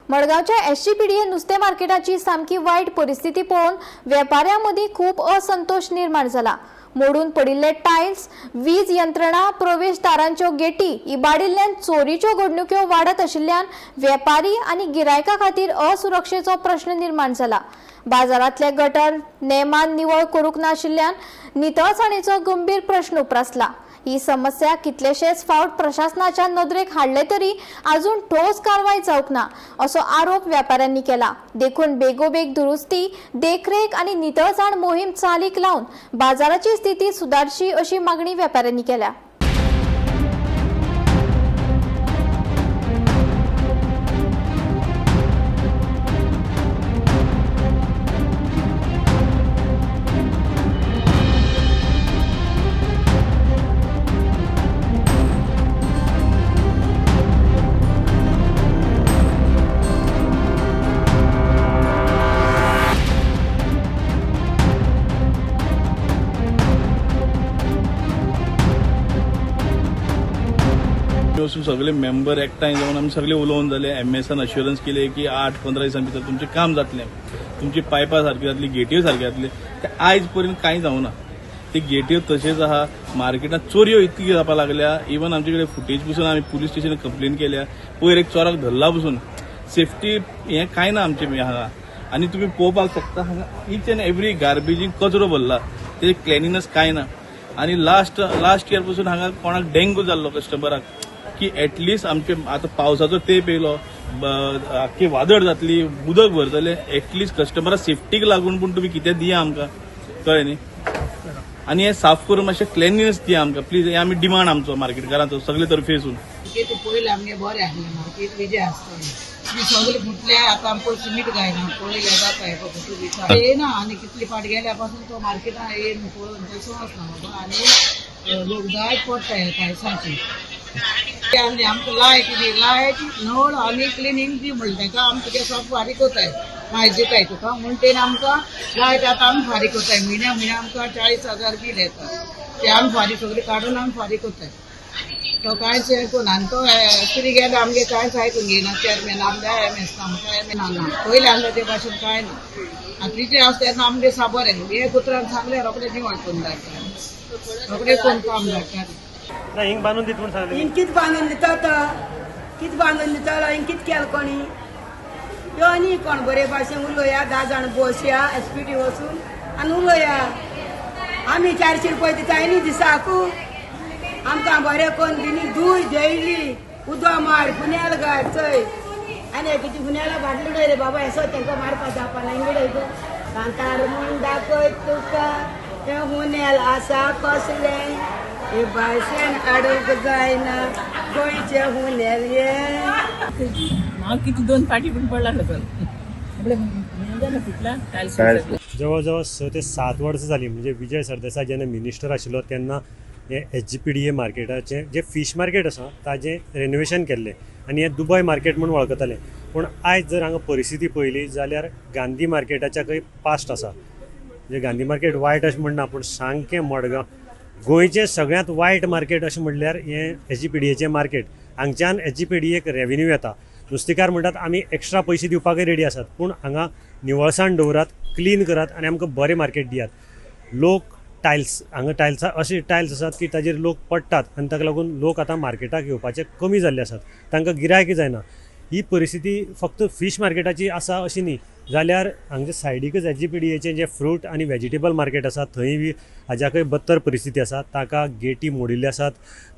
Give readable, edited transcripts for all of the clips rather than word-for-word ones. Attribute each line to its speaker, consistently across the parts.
Speaker 1: मडगांवच्या एसजीपीडीए नुस्तें मार्केटाची सामकी वायट परिस्थिती पळोवन वेपाऱ्यां मदीं खूब असंतोश निर्माण जाला. मोडून पडिल्ले टायल्स, वीज यंत्रणा, प्रवेशदारांच्यो गेटी इबाडिल्ल्यान चोरीच्यो घडणुक्यो वाडत आशिल्ल्यान वेपारी आनी गिरायकां खातीर असुरक्षेचो प्रश्न निर्माण जाला. बाजारांतले गटर नेमान निवळ करूंक नाशिल्ल्यान नितळसाणेचो गंभीर प्रश्न उप्रासला. ही समस्या कितलेशेच फावट प्रशासनाच्या नदरेक हाडले तरी अजून ठोस कारवाय जावंक ना असो आरोप व्यापाऱ्यांनी केला. देखून बेगोबेग दुरुस्ती, देखरेख आनी नितळसाण मोहीम चालीक लावन बाजाराची स्थिती सुदारची अशी मागणी व्यापाऱ्यांनी केल्या.
Speaker 2: वचून सगळे मेंबर एकठांय जावन आमी सगळे उलोवन जाले. एमएसान अश्युरन्स केले की 8-15 दिसां भितर तुमचें काम जातलें, तुमची पायपां सारकी जातली, गेटयो सारक्यो जातली. ते आयज पर्यंत कांय जावना. ती गेटयो तशेंच आहा. मार्केटांत चोरयो इतली जावपाक लागल्या. इवन आमचे कडेन फुटेज पसून आमी पुलीस स्टेशनार कंप्लेन केल्या. पयर एक चोराक धरला पसून. सेफ्टी हें कांय ना आमचें हांगा. आनी तुमी पळोवपाक शकता हांगा इच एंड एवरी गार्बेजीक कचरो भरला, तेजें क्लिनिनेस कांय ना. आनी लास्ट लास्ट इयर पसून हांगा कोणाक डेंगू जाल्लो कस्टमराक की एटलिस्ट आमचे आतां पावसाचो तेंप येयलो, आख्खी वादळ जातली, उदक भरतलें, एटलिस्ट कस्टमरा सेफ्टीक लागून पूण तुमी कितें दिया आमकां, कळ्ळें न्ही? आनी हें साफ करून मातशें क्लिनिनेस दिया आमकां प्लीज. हें आमी डिमांड आमचो मार्केटकारांचो सगळे तर्फेसून.
Speaker 3: मार्केट पयलें आमगे बरें आसलें, मार्केट विजय आसतलें. ती सगळें फुटलें, आतां आमकां सिमीट घायना, पळयलें जाता हें फुटू दिता येयना. आनी कितली फाट गेल्या पासून तो मार्केटान येयन पळोवन तसो वचना बाबा. आनी लोक जायत पडटा ह्या टायल्सांची. आनी आमकां लायट दी, लायट नळ आनी क्लिनींग दी म्हणलें तांकां. आमी तुगे सगळें फारीक कोताय, मागीर दिताय तुका म्हूण तेणी आमकां लायट आतां आमी फारीक कोताय. म्हयन्या म्हयन्या आमकां 40,000 बील येता, ते आमी फारीक सगळें काडून आमी फारीक कोताय. तो कांयच हें करूं आनी तो कितें गेलो आमगे कांयच आयकून घेयना. चेअरमॅन आमगे एम एस आमकां एम ना पयलें आसलें ते भाशेन कांय ना. आनी तिचें आसा तेन्ना आमगे सा बरें हे कुत्र्यान सांगलें रोखडें निवळ करून धाडटा, रोखडें कोण काम धाडटा.
Speaker 4: ना हिंग बांदून दित म्हूण सांगलें.
Speaker 5: हिंग कित बांदून दिता तो, कित बांदून दिता हिंग कित केलें कोणी यो आनी कोण बरे भाशेन उलोया, 10 जाण बसया एस पी टी वचून आनी उलोया. आमी 400 रुपया दिताय न्ही दिसाकू, आमकां बरें कोन्न दिनी दूय जेयली उदक मार पुण्याल घाल चोय. आनी कितें पुण्याला बाटली उडय रे बाबा, येसो तांकां मारपा जावपा ना. हिंग उडय कांतार म्हूण दाखय तुका तें हुनेल आसा कसलें, हे भाशेन हाडूंक जायना गोंयचें हुनेल हें.
Speaker 6: हांव किती दोन फाटी पूण पडला सकयल, म्हळ्यार फुटला टायल्स.
Speaker 4: जवळ जवळ 6 ते 7 वर्सां जालीं, म्हणजे विजय सरदेसाय जेन्ना मिनिस्टर आशिल्लो तेन्ना हें एसजीपीडीए मार्केटाचें जें फीश मार्केट आसा ताजें रेनोवेशन केल्लें आनी हें दुबय मार्केट म्हूण वळखतालें. पूण आयज जर हांगा परिस्थिती पळयली जाल्यार गांधी मार्केटाच्याकय पास्ट आसा. म्हणजे गांधी मार्केट वायट अशें म्हणना, पूण सामकें मडगांव गोंयचें सगळ्यांत वायट मार्केट अशें म्हणल्यार हें एसजीपीडीएचें मार्केट. हांगच्यान एसजीपीडीएक रेवेन्यू येता. नुस्तेकार म्हणटात आमी एक्स्ट्रा पयशे दिवपाकय रेडी आसात, पूण हांगा निवळसाण दवरात, क्लीन करात आनी आमकां बरें मार्केट दियात. लोक टायल्स हांगा टायल्सां अशे टायल्स आसात की ताजेर लोक पडटात आनी ताका लागून लोक आतां मार्केटाक येवपाचे कमी जाल्ले आसात, तांकां गिरायक जायना. ही परिस्थिती फक्त फीश मार्केटाची आसा अशी न्ही, जाल्यार हांगचे सायडीकच एसजीपीडीएचें जें फ्रूट आनी वेजिटेबल मार्केट आसा थंय बी हाज्याकय बत्तर परिस्थिती आसा. ताका गेटी मोडिल्ल्यो आसात,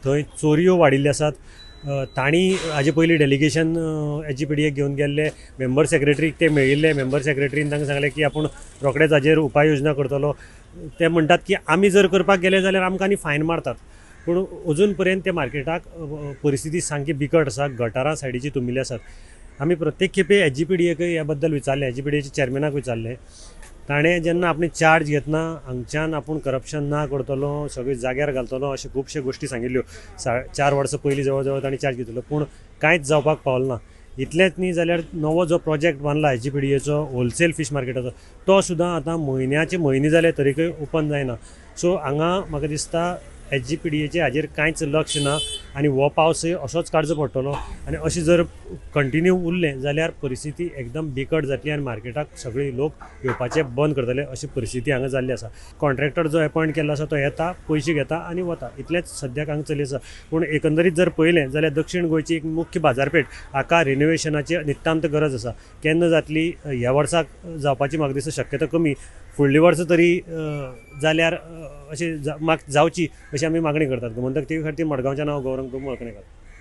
Speaker 4: थंय चोरयो वाडिल्ल्यो आसात. तांणी हाजे पयलीं डेलिगेशन एसजीपीडीएक घेवन गेल्ले, मेंबर सेक्रेटरीक ते मेळिल्ले. मेंबर सेक्रेटरीन तांकां सांगलें की आपूण रोखडेच हाजेर उपाय योजना करतलो. ते म्हणटात की आमी जर करपाक गेले जाल्यार आमकां आनी फायन मारतात. पूण अजून पर्यंत त्या मार्केटाक परिस्थिती सामकी बिकट आसा, गटारां सायडीची तुंबिल्ली आसात. आमी प्रत्येक खेपे एसजीपीडीएकय ह्या बद्दल विचारलें, एसजीपीडीएच्या चेअरमॅनाक विचारलें. ताणें जेन्ना आपणे चार्ज घेतना हांगच्यान आपूण करप्शन ना करतलो, सगळें जाग्यार घालतलो अशे खुबशे गोश्टी सांगिल्ल्यो. 4 वर्सां पयलीं जवळ जवळ ताणें चार्ज घेतिल्लो, पूण कांयच जावपाक पावलें ना. इतलेंच न्ही जाल्यार नवो जो प्रोजेक्ट बांदला एसजीपीडीएचो होलसेल फीश मार्केटाचो तो सुद्दां आतां म्हयन्याचे म्हयने जाले तरीकय ओपन जायना. सो हांगा म्हाका दिसता SGPDAचे हाजेर कांयच लक्ष ना आनी हो पावसय असोच काडचो पडटलो आनी अशें जर कंटिन्यू उरलें जाल्यार परिस्थिती एकदम बिकट जातली आनी मार्केटाक सगळे लोक येवपाचे बंद करतले अशी परिस्थिती हांगा जाल्ली आसा. कॉन्ट्रॅक्टर जो एपॉयंट केल्लो आसा तो येता, पयशे घेता आनी वता, इतलेंच सद्याक हांगा चली आसा. पूण एकंदरीत जर पळयलें जाल्यार दक्षिण गोंयची एक मुख्य बाजारपेठ हाका रिनोवेशनाची नितांत गरज आसा. केन्ना जातली, ह्या वर्साक जावपाची म्हाका दिसता शक्यता कमी, फुडल्या वर्सा तरी जाल्यार अशें जावची अशी आमी मागणी करतात. गोमंतक टीव्ही खातीर मडगांवच्यान हांव गौरंग मळकणेकर.